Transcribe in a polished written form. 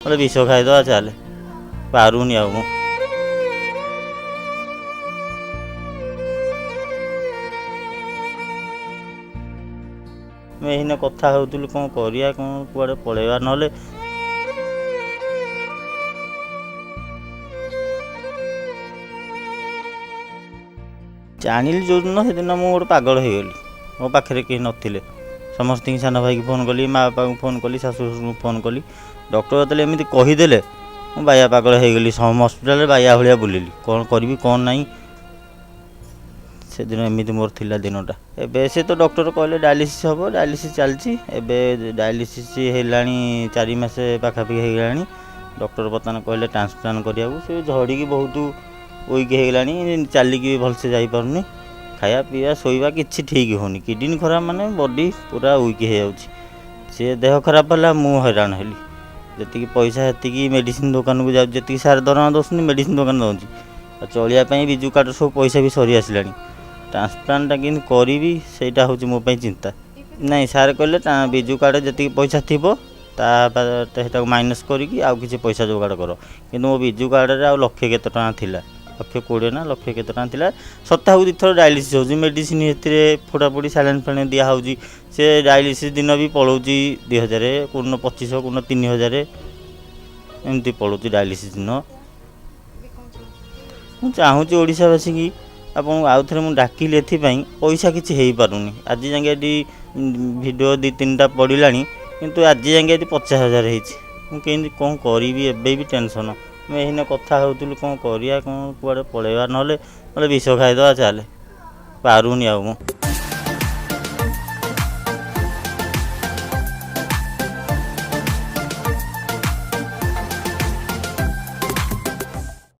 ନହେଲେ ବିଷ ଖାଇଦେବା ଚାଲେ, ପାରୁନି ଆଉ ମୁଁ। ଆମେ ଏଇନା କଥା ହେଉଥିଲୁ କ'ଣ କରିବା, କ'ଣ କୁଆଡ଼େ ପଳେଇବା ନହେଲେ। ଜାଣିଲି ଯେଉଁଦିନ, ସେଦିନ ମୁଁ ଗୋଟେ ପାଗଳ ହେଇଗଲି। ମୋ ପାଖରେ କେହି ନଥିଲେ। ସମସ୍ତଙ୍କୁ, ସାନ ଭାଇକି ଫୋନ୍ କଲି, ମା ବାପାଙ୍କୁ ଫୋନ୍ କଲି, ଶାଶୁ ଶ୍ୱଶୁରଙ୍କୁ ଫୋନ୍ କଲି। ଡକ୍ଟର ଯେତେବେଳେ ଏମିତି କହିଦେଲେ, ମୁଁ ବାୟା ପାଗଳ ହେଇଗଲି। ସମ୍ ହସ୍ପିଟାଲରେ ବାୟା ଭଳିଆ ବୁଲିଲି, କ'ଣ କରିବି କ'ଣ ନାହିଁ। ସେଦିନ ଏମିତି ମୋର ଥିଲା ଦିନଟା। ଏବେ ସେ ତ ଡକ୍ଟର କହିଲେ ଡାୟାଲିସିସ୍ ହେବ, ଡାୟାଲିସିସ୍ ଚାଲିଛି। ଏବେ ଡାୟାଲିସିସ୍ ହେଲାଣି 4 ମାସ ପାଖାପାଖି ହେଇଗଲାଣି। ଡକ୍ଟର ବର୍ତ୍ତମାନ କହିଲେ ଟ୍ରାନ୍ସପ୍ଲାଣ୍ଟ କରିବାକୁ। ସେ ଝଡ଼ିକି ବହୁତ ୱିକ୍ ହେଇଗଲାଣି, ଚାଲିକି ବି ଭଲସେ ଯାଇପାରୁନି। ଖାଇବା ପିଇବା ଶୋଇବା କିଛି ଠିକ୍ ହେଉନି। କିଡ଼ନୀ ଖରାପ ମାନେ ବଡି ପୁରା ୱିକ୍ ହେଇଯାଉଛି। ସେ ଦେହ ଖରାପ ହେଲା, ମୁଁ ହଇରାଣ ହେଲି। ଯେତିକି ପଇସା ସେତିକି ମେଡ଼ିସିନ ଦୋକାନକୁ ଯାଉଛି। ଯେତିକି ସାର୍ ଦରମା ଦେଉଛନ୍ତି, ମେଡ଼ିସିନ ଦୋକାନ ଦେଉଛି। ଆଉ ଚଳିବା ପାଇଁ ବିଜୁ କାର୍ଡ଼ର ସବୁ ପଇସା ବି ସରି ଆସିଲାଣି। ଟ୍ରାନ୍ସପ୍ଲାଣ୍ଟଟା କେମିତି କରିବି, ସେଇଟା ହେଉଛି ମୋ ପାଇଁ ଚିନ୍ତା। ନାଇଁ, ସାର୍ କହିଲେ ବିଜୁ କାର୍ଡ଼ ଯେତିକି ପଇସା ଥିବ, ତା ସେଇଟାକୁ ମାଇନସ୍ କରିକି ଆଉ କିଛି ପଇସା ଯୋଗାଡ଼ କର। କିନ୍ତୁ ମୋ ବିଜୁ କାର୍ଡ଼ରେ ଆଉ ଲକ୍ଷେ କେତେ ଟଙ୍କା ଥିଲା, ଲକ୍ଷେ 20 ନା ଲକ୍ଷେ କେତେ ଟଙ୍କା ଥିଲା। ସପ୍ତାହକୁ 2 ଥର ଡାୟାଲିସିସ୍ ହେଉଛି, ମେଡ଼ିସିନ ଏଥିରେ ଫୋଡ଼ାଫୋଡ଼ି, ସାଲାଇନ୍ ଫାଲାଇନ୍ ଦିଆହେଉଛି। ସେ ଡାୟାଲିସିସ୍ ଦିନ ବି ପଳାଉଛି 2000, କୋଉଦିନ 2500, କୋଉଦିନ 3000, ଏମିତି ପଳାଉଛି ଡାୟାଲିସିସ୍ ଦିନ। ମୁଁ ଚାହୁଁଛି ଓଡ଼ିଶାବାସୀକି, ଆପଣଙ୍କୁ ଆଉ ଥରେ ମୁଁ ଡାକିଲି ଏଥିପାଇଁ, ପଇସା କିଛି ହେଇପାରୁନି। ଆଜି ଯାକେ ଏଠି ଭିଡ଼ିଓ ଦୁଇ ତିନିଟା ପଡ଼ିଲାଣି, କିନ୍ତୁ ଆଜି ଯାକେ ଏଠି 50,000 ହେଇଛି। ମୁଁ କେମିତି କ'ଣ କରିବି, ଏବେ ବି ଟେନସନ୍। ଆମେ ଏଇନା କଥା ହେଉଥିଲୁ କ'ଣ କରିବା, କ'ଣ କୁଆଡ଼େ ପଳେଇବା ନହେଲେ, ନହେଲେ ବିଷ ଖାଇଦେବା ଚାଲେ, ପାରୁନି ଆଉ ମୁଁ।